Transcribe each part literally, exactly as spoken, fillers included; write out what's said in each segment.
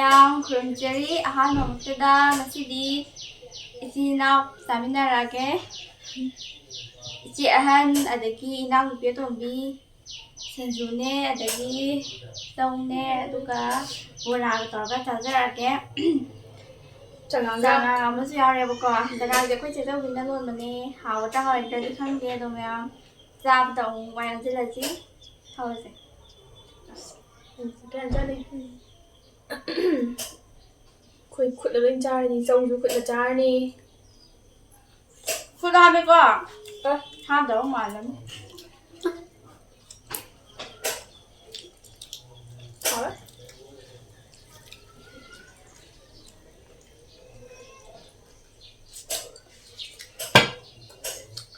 ꯌꯥꯝ ꯈꯨꯔꯨꯝꯖꯔꯤ꯫ ꯑꯍꯥꯟꯕꯃꯛꯇꯗ ꯉꯁꯤꯗꯤ ꯏꯆꯤꯟ ꯏꯅꯥꯎ ꯆꯥꯃꯤꯟꯅꯔꯛꯑꯒꯦ꯫ ꯏꯆꯦ ꯑꯍꯟ, ꯑꯗꯒꯤ ꯏꯅꯥꯎꯅꯨꯄꯤ ꯑꯇꯣꯝꯕꯤ, ꯁꯤꯡꯖꯨꯅꯦ, ꯑꯗꯒꯤ ꯆꯧꯅꯦ, ꯑꯗꯨꯒ ꯕꯣꯔꯥꯒ ꯇꯧꯔꯒ ꯆꯥꯖꯔꯛꯑꯒꯦ꯫ ꯆꯉꯥꯡꯒ꯫ ꯆꯉꯥꯡ ꯑꯃꯁꯨ ꯌꯥꯎꯔꯦꯕꯀꯣ꯫ ꯆꯉꯥꯡꯁꯦ ꯑꯩꯈꯣꯏ ꯆꯦ ꯆꯧꯕꯤꯅ ꯂꯣꯟꯕꯅꯦ꯫ ꯍꯥꯎꯒꯗ꯭ꯔꯥ ꯍꯥꯎꯔꯣꯏꯗ꯭ꯔꯗꯤ ꯈꯪꯗꯦ, ꯑꯗꯣ ꯃꯌꯥꯝ ꯆꯥꯕꯗ ꯑꯃꯨꯛ ꯋꯥꯏ ꯍꯥꯏꯖꯤꯜꯂꯁꯤ꯫ ꯍꯧꯔꯁꯦ꯫ ꯑꯁ, ꯎꯝ, ꯀꯌꯥ ꯆꯥꯅꯤ? ꯑꯩꯈꯣꯏ ꯈꯨꯠꯅ ꯂꯣꯏ ꯆꯥꯔꯅꯤ, ꯆꯧꯁꯨ ꯈꯨꯠꯅ ꯆꯥꯔꯅꯤ꯫ ꯈꯨꯠ ꯍꯥꯝꯃꯦꯀꯣ? ꯑ? ꯍꯥꯝꯗꯕ ꯃꯥꯜꯂꯅꯤ꯫ ꯍꯥꯎꯋꯦ꯫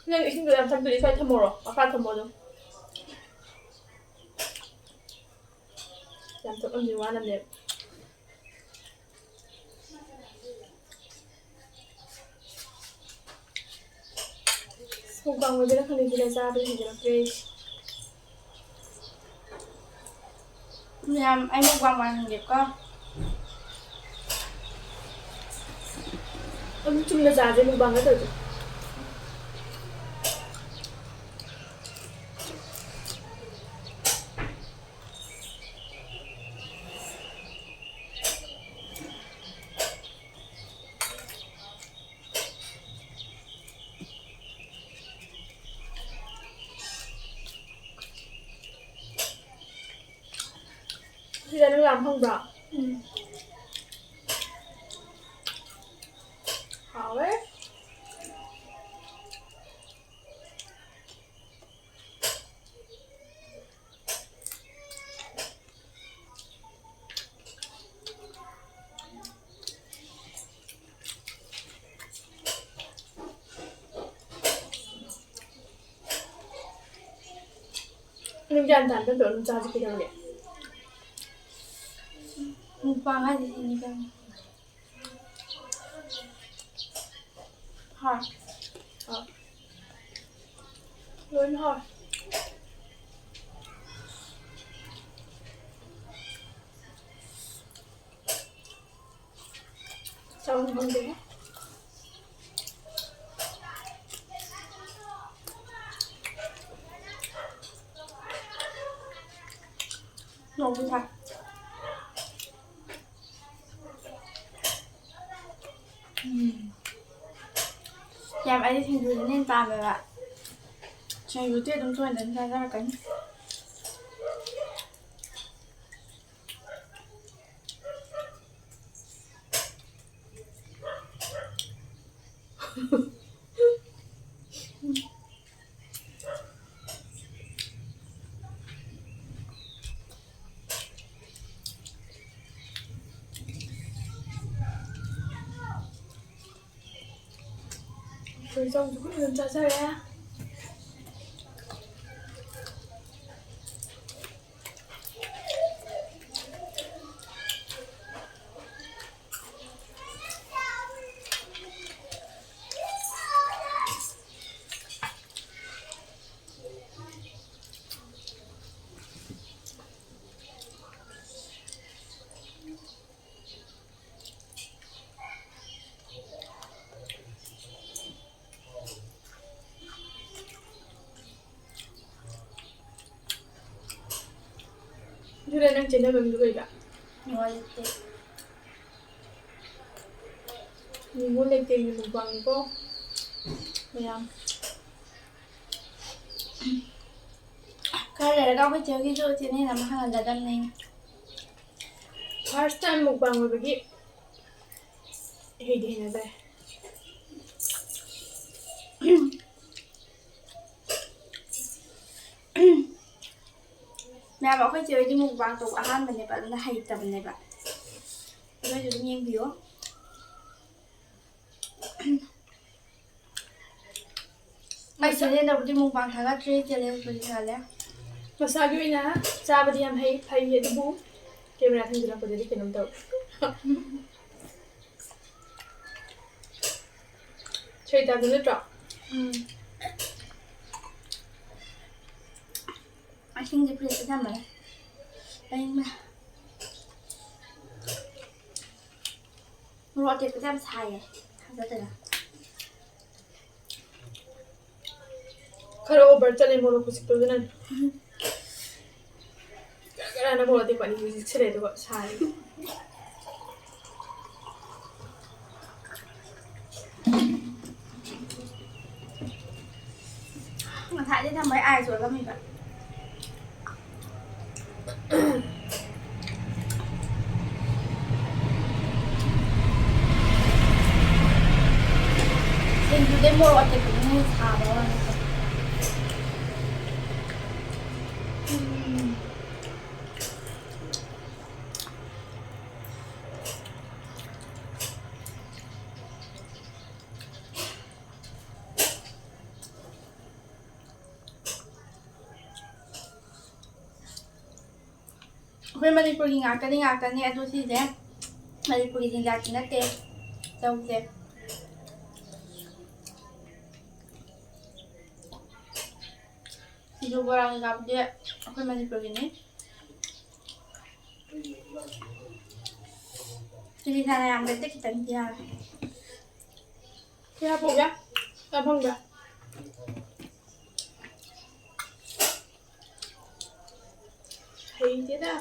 ꯅꯪ ꯏꯁꯤꯡꯗꯣ ꯌꯥꯝ ꯊꯛꯇꯣꯏꯗꯤ ꯁ꯭ꯋꯥꯏ ꯊꯝꯃꯧꯔꯣ, ꯃꯈꯥ ꯊꯝꯃꯣ ꯑꯗꯨꯝ꯫ ꯌꯥꯝ ꯊꯛꯂꯝꯗꯣꯏ ꯋꯥꯅꯕꯅꯦꯕ꯫ ꯃꯨꯛꯕꯥꯡ ꯑꯣꯏꯒꯦꯔꯥ ꯈꯪꯗꯦ, ꯁꯤꯗ ꯆꯥꯕꯗꯤ ꯍꯦꯟꯖꯤꯜꯂꯛꯇ꯭ꯔꯦ ꯑꯩꯁꯦ꯫ ꯃꯌꯥꯝ, ꯑꯩ ꯃꯨꯛꯕꯥꯡ ꯃꯥꯟꯍꯟꯒꯦꯀꯣ꯫ ꯑꯗꯨꯝ ꯆꯨꯝꯅ ꯆꯥꯁꯦ, ꯃꯨꯛꯕꯥꯡ ꯅꯠꯇ꯭ꯔꯁꯨ꯫ ꯁꯤꯗ ꯅꯪ ꯌꯥꯝ ꯐꯪꯕ꯭ꯔꯣ? ꯎꯝ꯫ ꯍꯥꯎꯋꯦ꯫ ꯅꯪ ꯒ꯭ꯌꯥꯟ ꯇꯥꯅ ꯇꯧ, ꯑꯗꯨꯝ ꯆꯥꯁꯤ ꯀꯩꯗꯧꯔꯒꯦ? ꯃꯨꯛꯕꯥꯡ ꯍꯥꯏꯁꯦ ꯁꯤꯅꯤ ꯀꯩꯅꯣ꯫ ꯍꯥꯎ꯫ ꯑ꯫ ꯂꯣꯏꯅ ꯍꯥꯎꯋꯦ꯫ ꯅꯣꯡꯁꯨ ꯁꯥꯏ꯫ ꯎꯝ꯫ ꯌꯥꯝ ꯑꯩꯗꯤ ꯁꯤꯡꯖꯨꯁꯤꯅ ꯍꯦꯟꯅ ꯄꯥꯝꯃꯦꯕ꯫ ꯁꯤꯡꯖꯨꯗꯤ ꯑꯗꯨꯝ ꯇꯣꯏꯅ ꯑꯗꯨꯝ ꯆꯥꯖꯔꯛꯀꯅꯤ꯫ ꯆꯧꯁꯨ ꯐꯖꯅ ꯆꯥꯖꯔꯦ꯫ ꯑꯗꯨꯅ ꯅꯪ ꯆꯦꯟꯅꯐꯝꯗꯨ ꯀꯩꯗ? ꯅꯨꯡꯉꯥꯏꯇꯦ꯫ ꯅꯤꯉꯣꯜ ꯂꯩꯇꯦꯡꯒꯤ ꯃꯨꯛꯕꯥꯡꯅꯤꯀꯣ ꯃꯌꯥꯝ꯫ ꯈꯔ ꯂꯩꯔꯒ ꯑꯩꯈꯣꯏ ꯆꯦꯒꯤꯁꯨ ꯆꯦꯅꯦꯜ ꯑꯃ ꯍꯥꯡꯍꯜꯂꯗꯝꯅꯦ꯫ First time ꯃꯨꯛꯕꯥꯡ ꯑꯣꯏꯕꯒꯤ ꯍꯩꯗꯤ ꯍꯩꯅꯗ꯭ꯔꯦ꯫ ꯃꯌꯥꯝ, ꯑꯩꯈꯣꯏ ꯆꯦ ꯍꯣꯏꯗꯤ ꯃꯨꯛꯕꯥꯡ ꯇꯧꯕ ꯑꯍꯥꯟꯕꯅꯦꯕ, ꯑꯗꯨꯅ ꯍꯩꯇꯕꯅꯦꯕ꯫ ꯅꯣꯏꯁꯨ ꯑꯗꯨꯝ ꯌꯦꯡꯕꯤꯌꯣ꯫ ꯑꯩ ꯆꯦꯅꯦꯜꯗꯕꯨꯗꯤ ꯃꯨꯛꯕꯥꯡ ꯊꯥꯒꯠꯇ꯭ꯔꯤ, ꯆꯦꯅꯦꯜꯕꯨꯗꯤ ꯊꯥꯒꯠꯂꯦ꯫ ꯃꯁꯥꯒꯤ ꯑꯣꯏꯅ ꯆꯥꯕꯗꯤ ꯌꯥꯝ ꯍꯩ, ꯐꯩ, ꯑꯗꯨꯕꯨ ꯀꯦꯃꯦꯔꯥ ꯊꯦꯡꯖꯤꯜꯂꯛꯄꯗꯗꯤ ꯀꯩꯅꯣꯝ ꯇꯧꯏ꯫ ꯁꯣꯏꯗꯥꯗꯨ ꯅꯠꯇ꯭ꯔꯣ? ꯎꯝ꯫ ꯏꯁꯤꯡꯁꯦ ꯐ꯭ꯔꯤꯖꯇ ꯊꯝꯕꯅꯦ꯫ ꯑꯌꯤꯡꯕ꯫ ꯃꯣꯔꯣꯛ ꯑꯇꯦꯛꯄꯁꯦ ꯌꯥꯝ ꯁꯥꯏꯌꯦ꯫ ꯊꯥꯖꯗꯅ꯫ ꯈꯔ ꯑꯣꯚꯔ ꯆꯠꯂꯦ ꯃꯣꯔꯣꯛ ꯈꯨꯆꯤꯛꯇꯣ, ꯑꯗꯨꯅꯅꯦ꯫ ꯒꯔ ꯒꯔꯅ ꯃꯣꯔꯣꯛ ꯑꯇꯦꯛꯄ ꯑꯅꯤꯁꯤ ꯆꯤꯛꯁꯤꯜꯂꯦ, ꯑꯗꯨꯒ ꯁꯥꯏ꯫ ꯉꯁꯥꯏꯗꯩ ꯊꯝꯕꯩ ꯑꯥꯏꯁ ꯑꯣꯜꯂꯝꯃꯤꯕ꯫ ꯁꯤꯡꯖꯨꯗꯩ ꯃꯣꯔꯣꯛ ꯑꯇꯦꯛꯄꯗꯨꯅ ꯍꯦꯟꯅ ꯁꯥꯕ ꯋꯥꯅꯤꯗ꯫ ꯎꯝ꯫ ꯑꯩꯈꯣꯏ ꯃꯅꯤꯄꯨꯔꯒꯤ ꯉꯥꯛꯇꯅꯤ, ꯉꯥꯛꯇꯅꯤ꯫ ꯑꯗꯨ ꯁꯤꯁꯦ ꯃꯅꯤꯄꯨꯔꯒꯤ ꯆꯤꯟꯖꯥꯛꯇꯤ ꯅꯠꯇꯦ꯫ ꯆꯧꯁꯦ꯫ ꯁꯤꯡꯖꯨ ꯕꯣꯔꯥ ꯀꯩꯀꯥꯕꯨꯗꯤ ꯑꯩꯈꯣꯏ ꯃꯅꯤꯄꯨꯔꯒꯤꯅꯤ꯫ ꯀꯦꯂꯤ ꯆꯅꯥ ꯌꯥꯝꯗ꯭ꯔꯗꯤ ꯈꯤꯇꯪꯗꯤ ꯌꯥꯔꯦ꯫ ꯀꯌꯥ ꯄꯨꯒꯦ? ꯀꯌꯥ ꯐꯪꯒꯦ? ꯍꯩꯇꯦꯗ꯫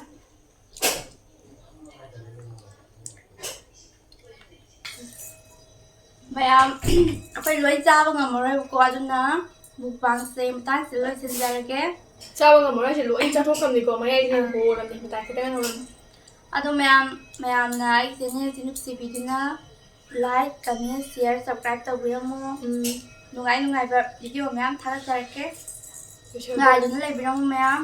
ꯃꯌꯥꯝ ꯑꯩꯈꯣꯏ ꯂꯣꯏ ꯆꯥꯕ ꯉꯝꯃꯔꯣꯏꯕꯀꯣ, ꯑꯗꯨꯅ ꯃꯨꯛꯕꯥꯡꯁꯦ ꯃꯇꯥꯡꯁꯤꯗ ꯂꯣꯏꯁꯤꯟꯖꯔꯒꯦ꯫ ꯆꯥꯕ ꯉꯝꯃꯔꯣꯏ ꯍꯥꯏꯁꯦ ꯂꯣꯏ ꯆꯥꯊꯣꯛꯈ꯭ꯔꯕꯅꯤꯀꯣ, ꯃꯌꯥꯏꯁꯤꯅ ꯍꯣꯔꯕꯅꯤ, ꯃꯇꯥꯏ ꯈꯛꯇꯪ ꯍꯧꯔꯝꯃꯤ꯫ ꯑꯗꯣ ꯃꯌꯥꯝ, ꯃꯌꯥꯝꯅ ꯑꯩꯒꯤ ꯆꯦꯅꯦꯜꯁꯤ ꯅꯨꯡꯁꯤꯕꯤꯗꯨꯅ like, comment, share, subscribe ꯇꯧꯕꯤꯔꯝꯃꯣ꯫ ꯎꯝ꯫ ꯅꯨꯡꯉꯥꯏ ꯅꯨꯡꯉꯥꯏꯕ ꯚꯤꯗꯤꯑꯣ ꯃꯌꯥꯝ ꯊꯥꯒꯠꯆꯔꯛꯀꯦ꯫ ꯂꯣꯏꯁꯜꯂꯣ꯫ ꯉꯥꯏꯗꯨꯅ ꯂꯩꯕꯤꯔꯝꯃꯣ ꯃꯌꯥꯝ꯫